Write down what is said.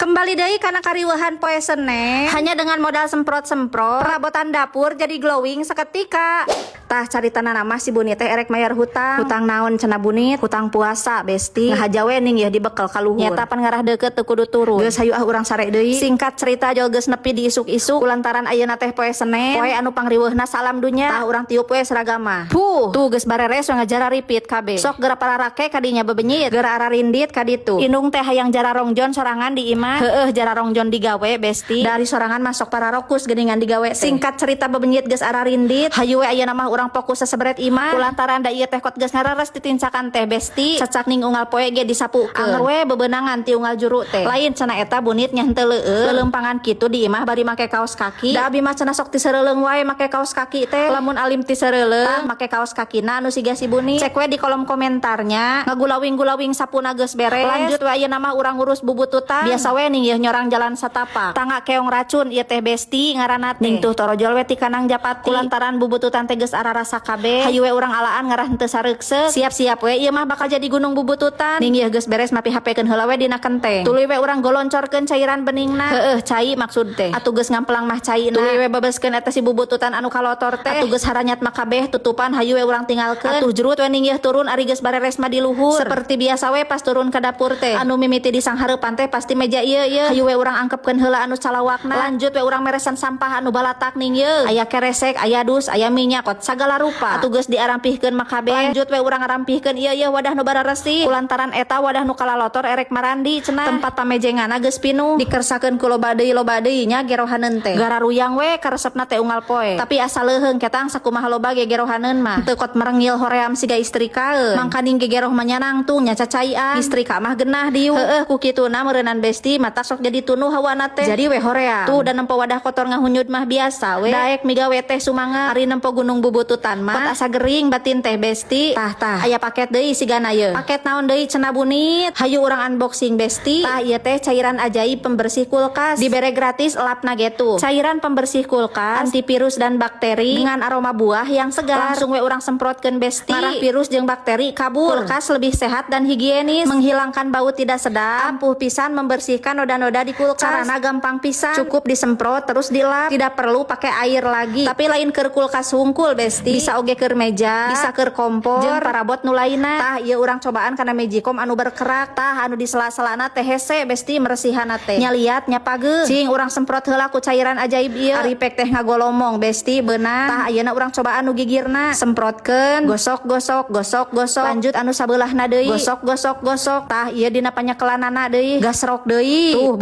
Kembali deui kana kariweuhan poe Senen. Hanya dengan modal semprot-semprot, perabotan dapur jadi glowing seketika. Tah, caritana mah si Bunit teh erek mayar hutang. Hutang naon cenah, Bunit? Hutang puasa, besti. Ngahaja we ning yeuh dibekel ka luhur. Nyata pan ngarah deukeut, teu kudu turun. Geus, hayu ah, urang sare deui. Singkat cerita, jol geus nepi di isuk-isuk lantaran ayeuna teh poe Senen. Poe anu pangriweuhna saalam dunya. Tah, urang tiup we seragam mah. Puh, tuh geus bareres we, ngajara ripit kabeh. Sok geura pararake kadinya bebenyit, geura ararindit kaditu. Indung teh hayang jararongjon sorangan di imah. Heueuh, jararongjon digawe, besti. Dari sorangan masuk pararokus geuningan digawe teh. Singkat cerita, bebenyit geus ararindit. Hayu we, ayeuna mah urang fokus saseberet imah. Kulantaran da ieu teh kot geus ngareres titincakan teh, besti. Cacak ning unggal poe ge disapukeun. Anger we bebenangan ti unggal juru teh. Lain cenah eta Bunit nya henteu leueut. Leuleumpangan kitu di imah bari make kaos kaki. Da abi mah cenah sok tisereuleung wae make kaos kaki teh. Lamun alim tisereuleung make kaos kakina anu siga si Bunit, cek we di kolom komentarnya. Ngagulawing-gulawing sapuna geus beres. Lanjut we, ayeuna mah urang ngurus bubututan. Biasa we ning yeuh nyorang jalan satapak. Tangga keong racun ieu teh, besti, ngaranna teh. Ning tuh torojol we ti kanang japati. Kulantaran bubututan teh geus ararasa kabeh, hayu we urang alaan ngarah henteu sareukseuk. Siap-siap we, ieu mah bakal jadi gunung bubututan. Ning yeuh geus beres, mapi HP-keun heula we dina kenteng. Tuluy we urang goloncorkeun cairan beningna. Heueuh, cai maksud teh. Atuh geus ngamplang mah caina. Tuluy we bebeskeun eta si bubututan anu kalotor teh. Atuh geus haranyat mah kabeh tutupan, hayu we urang tinggalkeun. Atuh jurut we ning yeuh turun, ari geus bareres mah di luhur. Seperti biasa we pas turun ke dapur teh. Anu mimiti di sanghareupan teh pasti meja ieu ieu. Hayu we urang angkepkeun heula anu calawakna. Lanjut we urang meresan sampah anu balatak ning yeuh. Aya keresek, aya dus, aya minyak, kot sagala rupa. Atuh geus diarampihkeun mah kabeh. Lanjut we urang ngarampihkeun ieu ieu wadah nu bararesih. Kulantaran eta wadah nu kalalotor erek marandi cenah. Tempat pamejengana geus pinuh. Dikersakeun ku loba deui nya gerohaneun teh. Gararuyang we karesepna teh unggal poe. Tapi asa leuheung ketang, sakumaha loba ge gerohaneun mah. Teu kot merengil hoream siga istrikaeun. Mangkaning gegeroh mah nangtung nya cacaian. Istrika mah genah diuk. Heueuh, ku kituna meureunnan, besti, matak sok jadi tunuh hawana teh. Jadi we hoream. Tuh, dan nempo wadah kotor ngahunyut mah biasa we. Daek migawe teh sumangat. Ari nempo gunung bubututan mah kot asa gering batin teh, besti. Tah tah, aya paket deui sigana ye. Paket naon deui cenah, Bunit? Hayu urang unboxing, besti. Tah, ieu teh cairan ajaib pembersih kulkas. Dibere gratis elapna gitu. Cairan pembersih kulkas antivirus dan bakteri dengan aroma buah yang segar. Langsung we urang semprotkeun, besti. Marah virus jeung bakteri kabur. Kulkas lebih sehat dan higienis, menghilangkan bau tidak sedap, ampuh pisan membersihkan noda-noda di kulkas. Carana gampang pisan, cukup disemprot terus dilap, tidak perlu pakai air lagi. Tapi lain keur kulkas hungkul, besti, bisa oge keur meja, bisa keur kompor, jeung parabot nu lainna. Tah, ieu urang cobaan kana magicom anu berkerak. Tah, anu di sela-selana teh hese, besti, meresihanna teh. Nya liat nya page. Cing urang semprot heula ku cairan ajaib ieu. Ari pek teh ngagolomong, besti, beunang. Tah, ayeuna urang cobaan nu gigirna. Semprotkeun, gosok gosok gosok gosok. Lanjut anu sabeulahna deui. Gosok gosok gosok. Tah, ieu dina panyekelanana deui. Gasrok deui. Tuh.